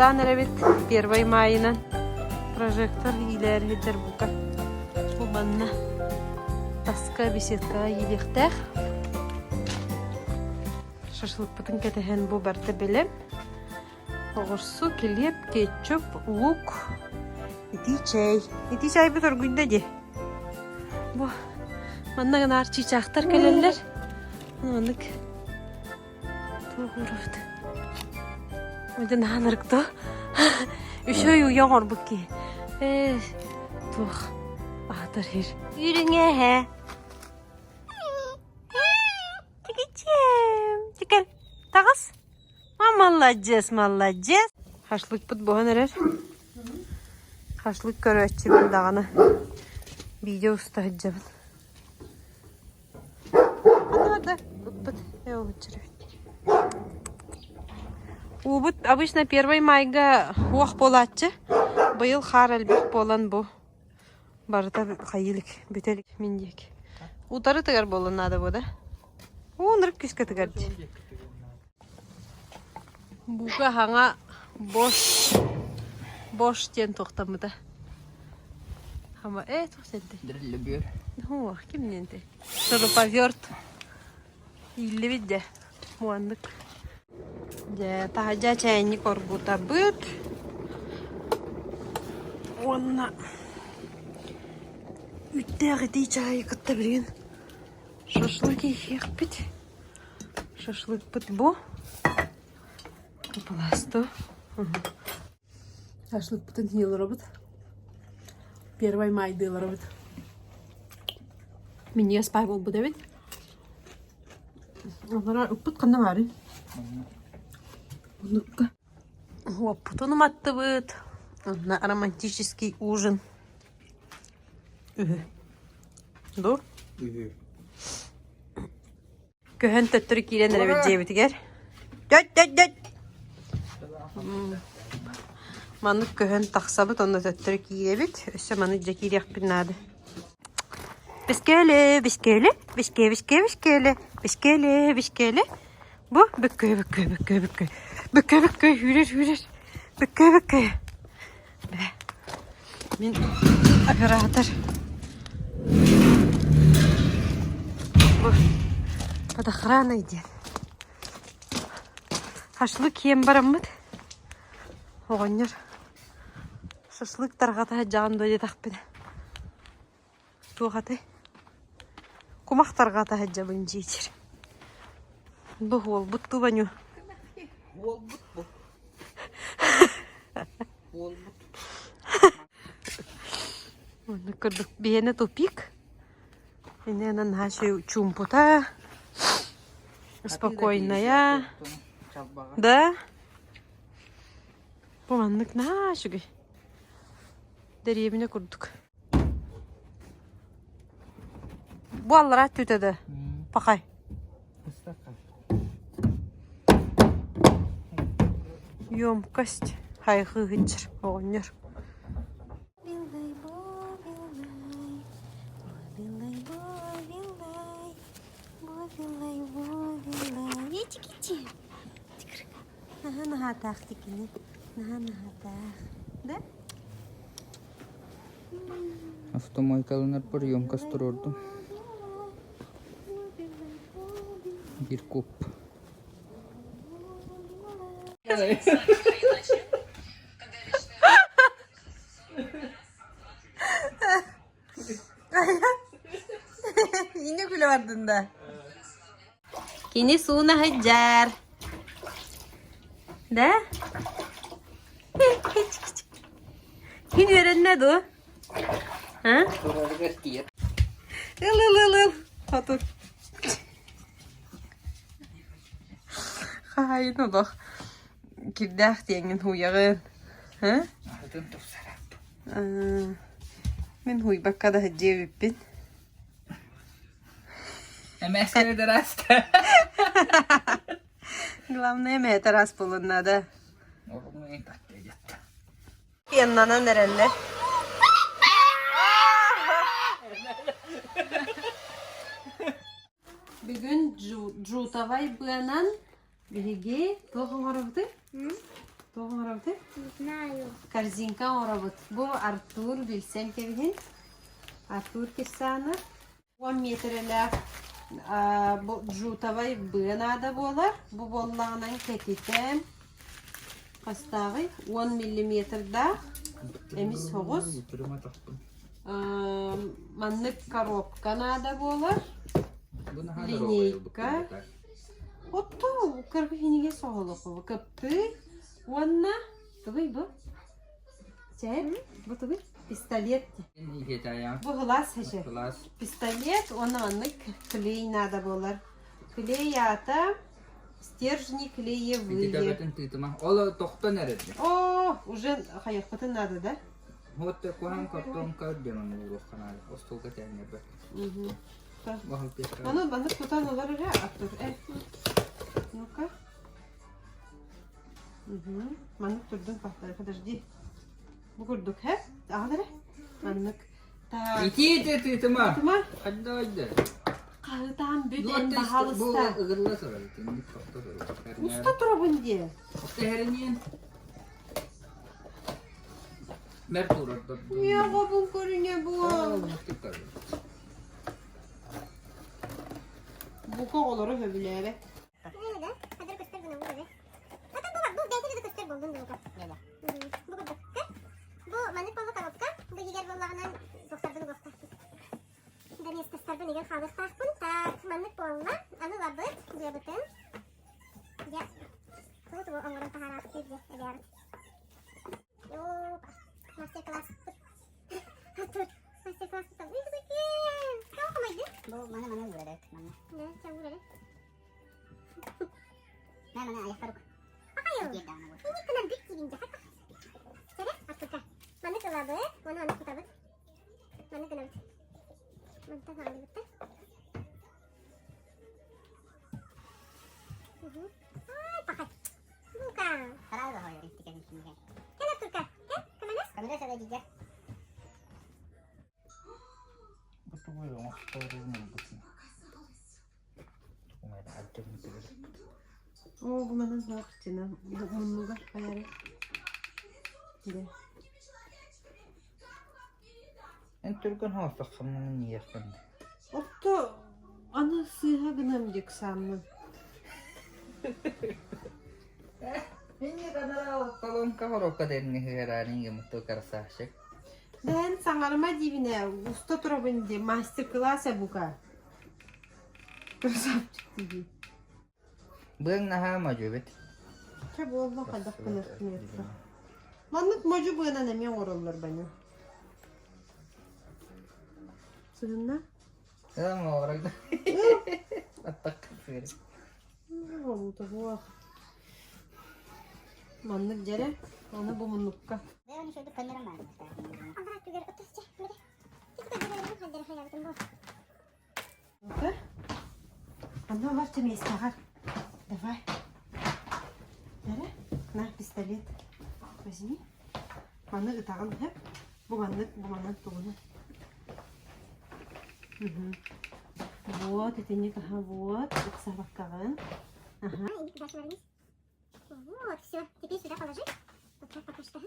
Шашлыктаан эрэбит Первай маайынан. Прожектор иилээри сылдьар бука. Бу манна таска беседкаҕа иилиэхтээх. Шашлыкпытын кэтэһэн бу барыта бэлэм. Оҕурсу, килиэп, кетчуп, лук, итии чэй. Итии чайбыт оргуйда дии. Бу манна гынаар чыычаахтар кэлэллэр. Маннык туох уурабыт. Ой, наһаа ырыкта. Үчүгэй уйа оҥорбут киһи. Ээ, туох аатар иһир. Үүрүҥэ Тикичэм. Тикэл. Таҕыс. А, маладьыас, маладьыас. Шашлыкпыт буһан эрэр. Шашлык көрөөччүбүн даҕаны. Видео уста сылдьабын. Ханна барда? Ыппыт. Ээ, олуччар эбит. Уубут обычно первый майга уох буолааччы. Быйыл хаар элбэх буолан бу барыта хайыы илик, бүтэ илик мин диэки. Утары тыгар буолан наада буо да? Уу, ынырык күүскэ тыгар дии. Бука хаҥа Бош Бош диэн туохтаммыта. Хама э туох диэнтэй? Дриллебүөр. Ох, ким диэнтэй? Шуруповерт. Ииллибит дьэ. Муаннык. Дьэ, таһырдьа чээнньик оргутабыт. Уонна үүттээх итии чаайы кытта билигин шашлык иһиэхпит. Шашлыкпыт бу. Пласту. Шашлыкпытын иһэ олоробут. Первай маайдыы олоробут. Минньигэс паай буолбут эбит. Олорор ыппыт ханна баарый? Оннукка. Уоппутун уматтыбыт. Онно романтический ужин. Үһү. Ду? Үһү. Көһөн төттөрү киирэн эрэбит дьиэбитигэр. Дөт дөт дөт! Маннык көһөн тахсабыт, онно төттөрү киирэбит. Өссө маны дьэ киириэхпин наада. Бискээле, бискээле, бискээ, бискээ, бискээле, бискээле, бискээле. Бу бүккөй, бүккөй, бүккөй, бүккөй. Бүккөй, бүккөй, үүрэр, үүрэр. Бүккөй, бүккөй. Мин оператор. Бу под охраной диэн. Шашлык киэн бараммыт. Оҕонньор шашлык тарҕата сылдьаҕын дуо диэтэхпинэ. Туох этэй? Кумах тарҕата сылдьабын дьиичир. Бу уолбут дуу Ваню? Уолбут бу. Уолбут. Оннук курдук биһиэнэ тупик. Иннинэн наһаа чуумпута, спокойная. Да? Бу маннык наһаа үчүгэй. Дэриэбинэ курдук. Бу аллараа өттүтэ да пахай. Емкость хайҕыы сылдьар оҕонньор. Наһаа наһаатаах тикини. Наһаа наһаатаах. Да? Автомойкаланарбар емкость туруордум. Биир куб. Инне күлэ бардын да. Кини сууна сылдьар. Да? Кин үөрэннэ дуо? А? Ыл ыл ыл ыл. Хотун. Хаһайын олох кирдээх диэҥҥин һууйаҕын. А? Мин һууйбакка да сылдьыа эбиппин. Эмээскэ ыраста. Главное эмээтэ ыраас буолуон наада. Пеннанан эрэллэр. Бүгүн джутовай быанан биһиги туох оҥоробутуй? Туох оҥоробутуй? Не знаю. Корзинка оҥоробут. Бу Артур билсэн кэбиһин. Артур Кирсанов. 10 миэтэрэлээх бу джутовай быа наада буолар. Бу буоллаҕынан кэтитэн хастааҕый? 10 миллиметрдаах эмис соҕус. Маннык коробка наада буолар. Линейка. Отто кыргы хиниге соһолоку кыптый уонна тугуй бу? Чэ, бу тугуй? Пистолет. Бу кылаас хэчэ. Пистолет уонна маннык клей надо буолар. Клей аата стержни клеевые. Ол тохтон эрэр. О, уже хайахпытын надо, да? Вот куһаҕан картонка диэн ууруохха наада. Остуолга тэҥнэрбэт. Аны маннык тутан ылар эрэ аттыр. Э. Ну-ка. Угу. Маннык турдун пахтары. Подожди. Бу курдук, һэ? Аҕал эрэ. Маннык. Так. Итии тытыма. Тытыма. Хадда Хаһытаан бүт эн баһаалыста. Ыгылла турар. Итинник тохто турар. Уста турабын диэ. Тэһэриниэн. Мэр турар. Миэхэ көрүнэ буол. Бука оҕолору сөбүлээбэт. Хадыр көстөр гына бу Ата бу бу бэйэтэ да көстөр болдун бука. Бу курдук. Бу маннык болла коробка. Бу иһигэр буоллаҕынан тохтарбын угуохтаахпын. Доместостарбын игэр хаалыахтаахпын. Так, маннык буолла. Аны ылабыт дьиэбитин. Дьэ, тугу-тугу оҥорон таһаараахтыыр дьэ эбээҕит. Опа, мастер-класс. Тут мастер-класс Бу маны маны уурарык маны. Да, чэ уурары. Мэ маны айахтарук. Ахайо. Диир даҕаны бу. Инник гынан бүт диибин дьэ хата. Чэрэ, аттыка. Маннык ылабыт, уону маннык тутабыт. Маннык гынабыт. Мантан аҕалыбыттар. Ай, пахай. Бука. Сарай баҕайы тикэн ишинге. Кэл Артурка, кэл, көмөлөс. Көмөлөс эрэ дьиджэ. Оо, бу манан суох иччинэ муннугар хайары. Дэ. Эн түргэн хоостоххунна ниэххин. Отто аны сыыһа гынам дик сааммын. Инне канал колонка хоруопка дэрни хыраанин гымытту красавчик. Бэйэн саҥарыма диибинэ, уста турабын дии, мастер-класс бука. Красавчик дии. Быаҥ наһаа модьу эбит. Чэ буолла хайдах гыныахпын Маннык модьу быанан эмиэ оҥороллор баню. Сыһынна? Оҥорор. Аттак сыыр. Буох. Маннык дьэрэ, аны бу муннукка. Ну-ка. Аны олорчу миэстэҕэр. Давай. Дьэрэ, на пистолет. Возьми. Маны ытаҕын сөп. Бу маннык, бу маннык тугуну. Угу. Вот, итинник аха вот, ыксабаккаҕын. Ага. Вот, все. Теперь сюда положи. Вот так пока что.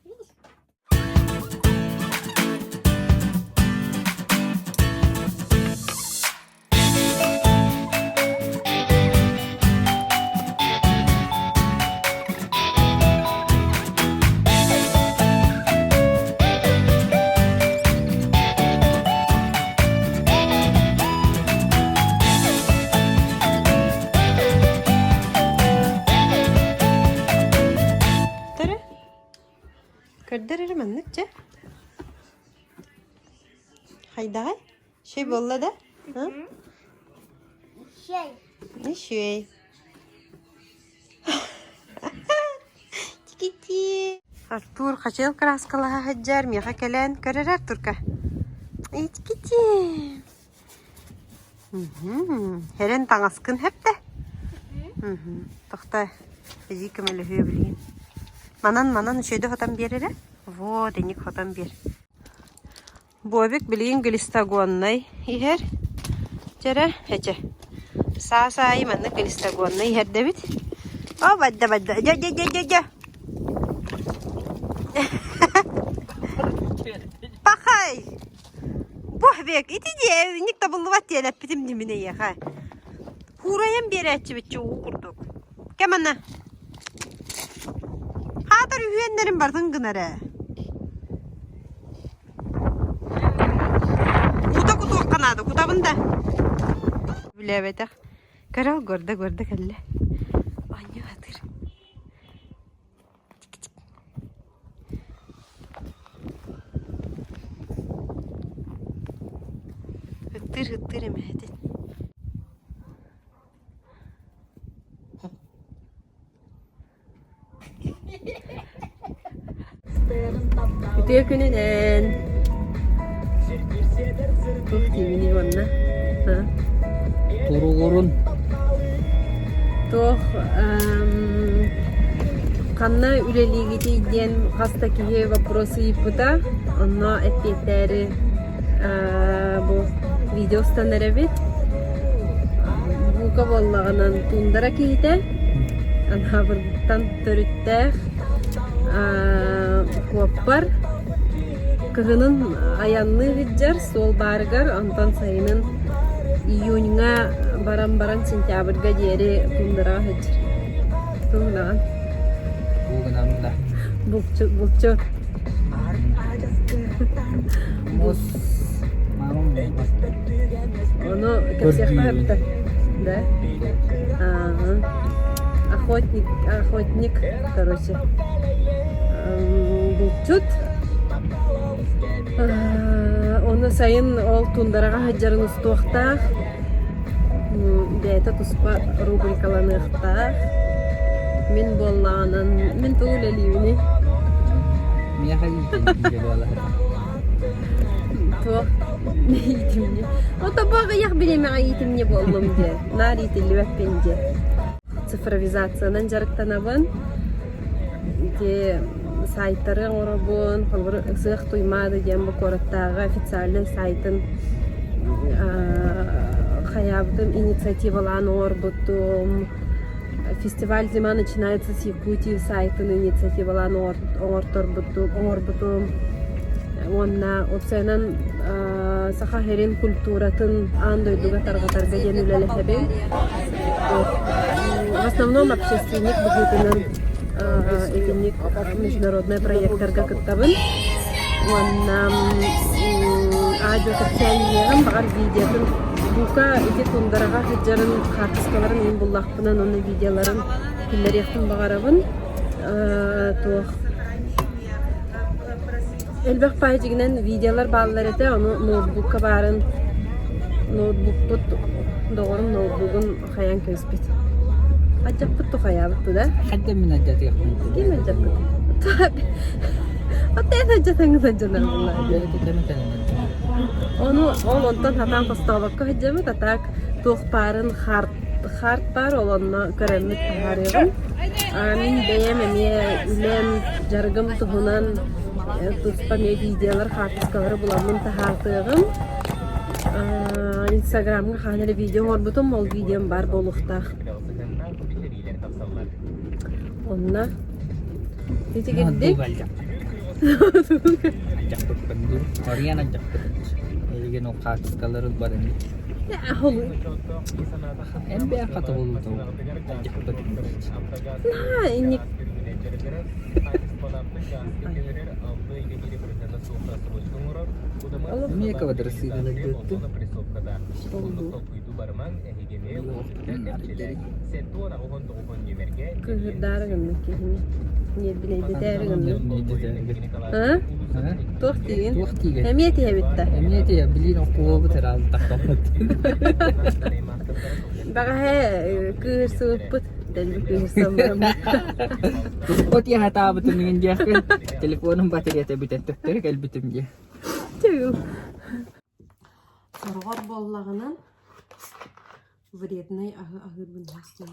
Видишь? Көрдөр эрэ маннык чэ. Хайдаҕай? Шей буолла да? Шей. Шей. Тикити. Артур хачыал кырааскалаһа сылдьар, миэхэ кэлэн көрөр Артурка. Итикити. Хэрэн таҥаскын хэптэ. Тохта, эдьиий көмөлөһүө билигин. Манан манан үчүгэйдик хотон биэр эрэ. Вот, инник хотон биэр. Бобик билигин глистогоннай иһэр. Чэрэ, эчэ. Саас аайы маннык глистогонна иһэрдэбит. О, бадда бадда. Дьэ дьэ дьэ дьэ дьэ. Пахай! Буһбек, ити дьиэ инник табыллыбат диэн эппитим димин эйиэхэ. Хуурайан биэрээччибит чуу курдук. Кэм ана. Хаатар үһүөннэрин бартын гынар ээ. Кута кутуохха наада, кутабын да. Билээбэтэх. Көрөл горда-горда кэллэ. Оонньуу атыр. Ыттыыр-ыттыыр эмэһэтин. Үтүө күнүнэн! Туох диибиний уонна? Туругурун. Туох ханна үлэлиигитий диэн хас да киһи вопрос ыйыппыта. Онно эппиэттээри бу видео устан эрэбит. Бука буоллаҕынан туундара киһитэ Анаабыртан төрүттээх куоппар кыһынын айанныы сылдьар суол баарыгар, онтон сайынын июньҥа баран баран сентябрьга диэри туундараҕа сылдьар. Туундаҕын. Бу гынан да. Булчут, булчут. Мус. Мамам Ону кэпсиэххэ сөптө. Да? Ага. Охотник, охотник, короче. Булчут. Оны сайын ол тундараҕа сылдьарын устуохтаах. Бэйэтэ туспа рубрикаланыахтаах. Мин буоллаҕынан, мин тугу үлэлиибиний? Миэхэ иитимньи буолар. Туох иитимньи? Ото бу аҕыйах бириэмэҕэ иитимньи буоллум диэ. Наар иитиллибэппин диэ. Цифровизациянан дьарыктанабын. Ити сайтары оҥоробун, холобур, Ысыах Туймаада диэн бу куораттааҕы официальнай сайтын хайаабытым, инициативалаан оҥорбутум. Фестиваль «Зима начинается с Якутии» сайтын инициативалаан оҥорторбутум, оҥорбутум. Уонна уопсайынан Саха сирин культуратын аан дойдуга тарҕатарга диэн үлэлэһэбин. В основном общественник быһыытынан итинник международнай проектарга кыттабын. Уонна аудио кэпсээн баҕар видеотын бука ити тундараҕа сылдьарын хаартыскаларын иин буллахпынан уонна видеоларын киллэриэхпин баҕарабын. Туох Элбэх паадьигынан видеолар бааллар этэ, ону ноутбукка баарын ноутбукпут доҕорум ноутбугун хайан кэбиспит. Алдьаппыт тухайаабыт да? Хадда мин алдьатыахпын. Ким алдьаппыт? Отteen алдьатаҥын алдьанар буолла. Ону ол онтон сатаан хостообокко сылдьабыт, а так туох баарын харт харт баар, ол онно көрөммүт таһаарыаҕым. Мин бэйэм эмиэ үлэм, дьарыгым туһунан туспа эмиэ видеолар, хаартыскалары буламмын таһаартыаҕым. Инстаграмҥа хаһан эрэ видео оҥорбутум, ол видеом баар буолуохтаах. Онно итигирдик Эйигин ол хаартыскалары ылбарын Эн хата булуту Наһаа инник Мекова дырысыыдалардыытты. Кыыһырдаары гыннык киһини. Ньиэрбинэйдэтээри гыннык. А? Туох диигин? Туох диигин? Эмиэ тиһэбит да. Эмиэ тиһэ, билиин оккуобут ыраал тахтаммыт. Бэҕэһээ кыыһырсыбыппыт. Дэлби кыыһырсан бараммыт. От яһатаабытым иҥин диэххин. Телефонум батареята бүтэн төттөрү кэлбитим дии. Сороҕор буоллаҕынан вреднай аһы аһыырбын хаастыым.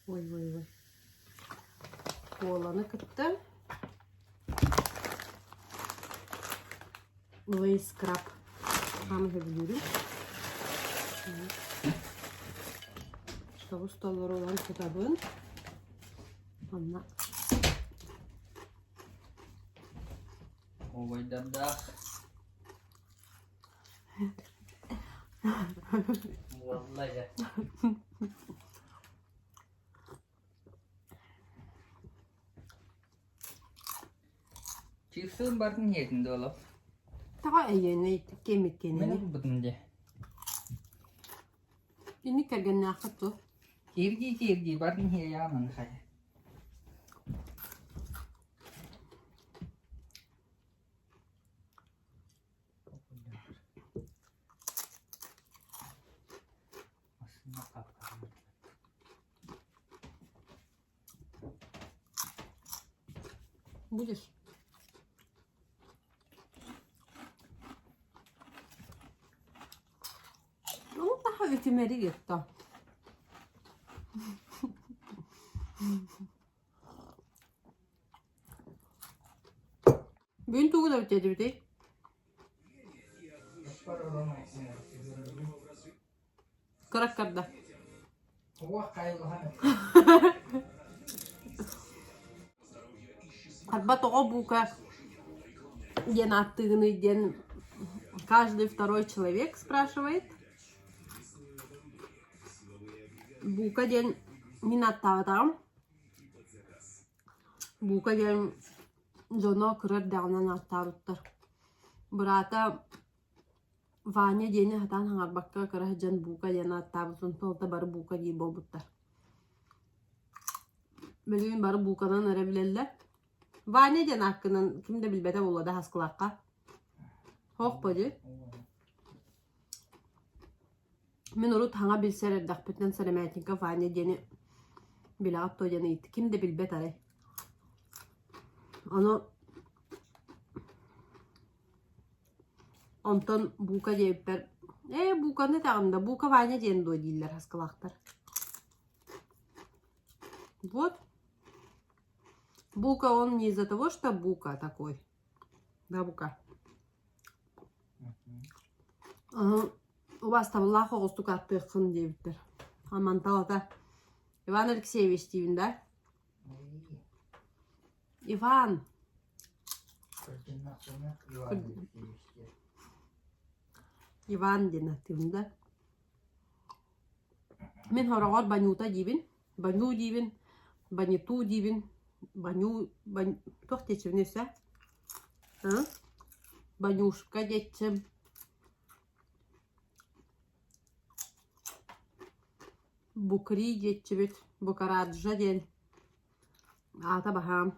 Ой, ой, ой. Коланы кытта Лейс краб хаамы сөбүлүүрүм. Тобус толору ылан кутабын. Онно Убайдардаах. Буолла дьэ. Чипсыын бартын иһиэтин дуолап. Тоҕо эйиэнэй Мин кэмиккэнини? ылбытым дьэ. Инник кэргэннээххит дуо? Киирдии-киирдии бартын иһиэйэҕин хайа. Будешь? Ну, таха үтүмэри гетто. Бүгүн тугу да бүтээдибитий? Кыраккарда. Арба тоҕо буука диэн ааттыыгыный диэн каждый второй человек спрашивает. Буука диэн мин ааттаабатаҕым. Буука диэн дьоно кыра эрдэҕинэн ааттаабыттар. Быраата Ваня диэни сатаан хаҥарбакка кыра сылдьан Буука диэн ааттаабыт, онтон ылта бары Буука диир буолбуттар. Билигин бары Бууканан эрэ билэллэр. Ваня диэн ааккынан ким да билбэтэ буолуо да Хаскылаахха. Һоох дии. Мин урут хаҥа билсэр эрдэхпиттэн Сэрэмээтинкэ Ваня диэни билэҕит дуо диэн ыйытты. Ким да билбэт арай. Ону Онтон Бука диэбиппэр ээ Буканы этэҕин да Бука Ваня диэн дуо дииллэр Хаскылаахтар. Вот. Бука он не из-за того, что Бука такой. Да, Бука. Убаастабыллаах оҕустук ааттыаххын диэбиттэр. Амантал ата Иван Алексеевич диибин да? Иван. Иван диэн аттыыбын да. Мин хороҕор Банюта диибин, Баню диибин, Баниту диибин, Баню, Бань... туох диэччибин өссө? А? Банюшка диэччим. Букри диэччибит, Букараджа диэн Аата баһаам.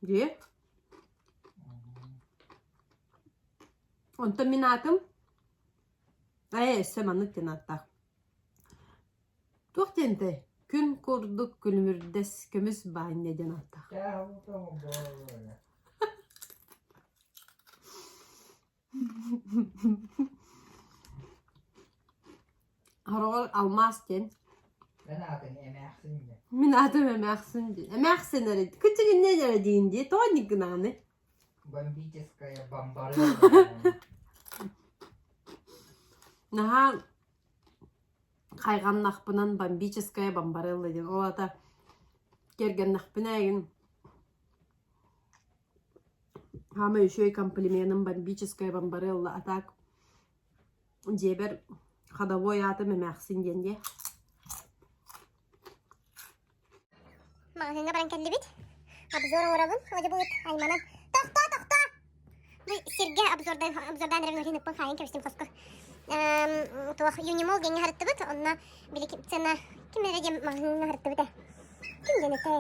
Дьиэ. Онтон мин аатым ээ өссө маннык диэн ааттаах. Туох диэнтэй? Күн курдук күлүмүрдэс көмүс баанньа диэн ааттаах. Хороҕор алмаас диэн. Мин аатым эмээхсин диэн. Мин аатым эмээхсин диэн. Эмээхсин эрэ кыччыгынньа эрэ диин дии тоҕо инник гынаҕыный? Бомбическая бомбарыла. Наһаа хайҕаннахпынан бомбическая бомбарелла диэн. Ол аата кэргэннэхпинэ эйигин Хаамай үчүгэй комплименым бомбическая бомбарелла а так дьиэбэр ходовой аатым эмээхсин диэн диэ. Маҕаһыыҥҥа баран кэллибит. Обзор оҥоробун. Одьу бу ыт айманан. Тохтоо, тохтоо! Бу сиргэ обзордан, обзордаан эрэн өрүн ыппын хаайан кэбистим хоско. Туох Юнимол диэҥҥэ харыттыбыт. Онно били цена ким эрэ диэн маҕаһыыҥҥа харыттыбыт ээ. Ким диэн этэй?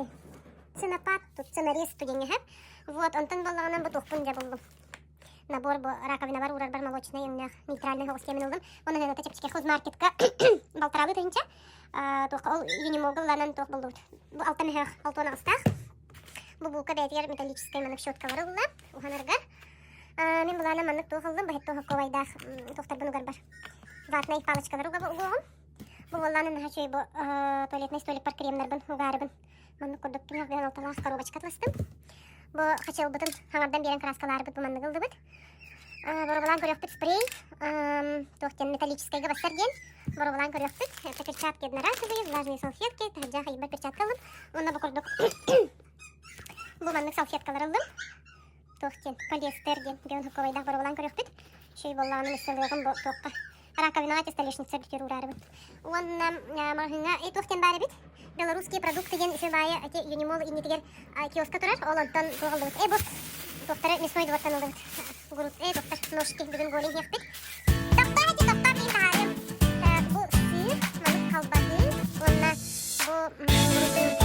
Ценопад тут ценорез студеҥҥа Вот, онтон буоллаҕына бу туохпун дьэ буллум. Набор бу раковинабар уурарбар молочнай өҥнөөх нейтральнай соҕус киэмин ыллым. Онон это чэпчэки хозмаркетка балтараалыы тыһыынча. Туох ол юнимолга ылланан туох буллубут. Бу алта мөһөөх алтуон аҕыстаах. Бу булка бэйэтигэр металлическай маннык щеткалары ылла уһанарга. Мин былаанам маннык туох ыллым, быһытты оһокковайдаах туохтарбын угарбар. Ватнай палочкалары угуоҕум. Бу буоллааны наһаа үчүгэй бу туалетнай столикпар кремнарбын угаарыбын. Маннык курдук түмэх быһан алталаах коробочка атластым. Бу хачыалбытын хаҥардан биэрэн краскалаарбыт бу маннык ыллыбыт. Боруобалаан көрүөхпүт спрей. Туох диэн металлическайга бассар диэн. Боруобалаан көрүөхпүт. Это перчатки одноразовые, влажные салфетки. Таһырдьа хайбар перчатка ыллым. Уонна бу курдук бу маннык салфеткалар ыллым. Туох диэн полиэстер диэн бион боруобалаан көрүөхпүт. Үчүгэй буоллаҕына миссалыаҕым бу туохха раковинаҕа столешница бүтүөр уураарыбын. Уонна маҕаһыыҥҥа и туох диэн баар эбит? Белорусские продукты диэн үчүгэй баайы ити Юнимол иннитигэр киоска турар. Ол онтон туох ыллыбыт? Э бу туохтары мясной двортан ыллыбыт. Гурут э туохтар ножки бүгүн голень иһиэхпит. Топтоо эти топтоо диэн таһаарыам. Так, бу сыр, маннык халбаһыы уонна бу грудинка.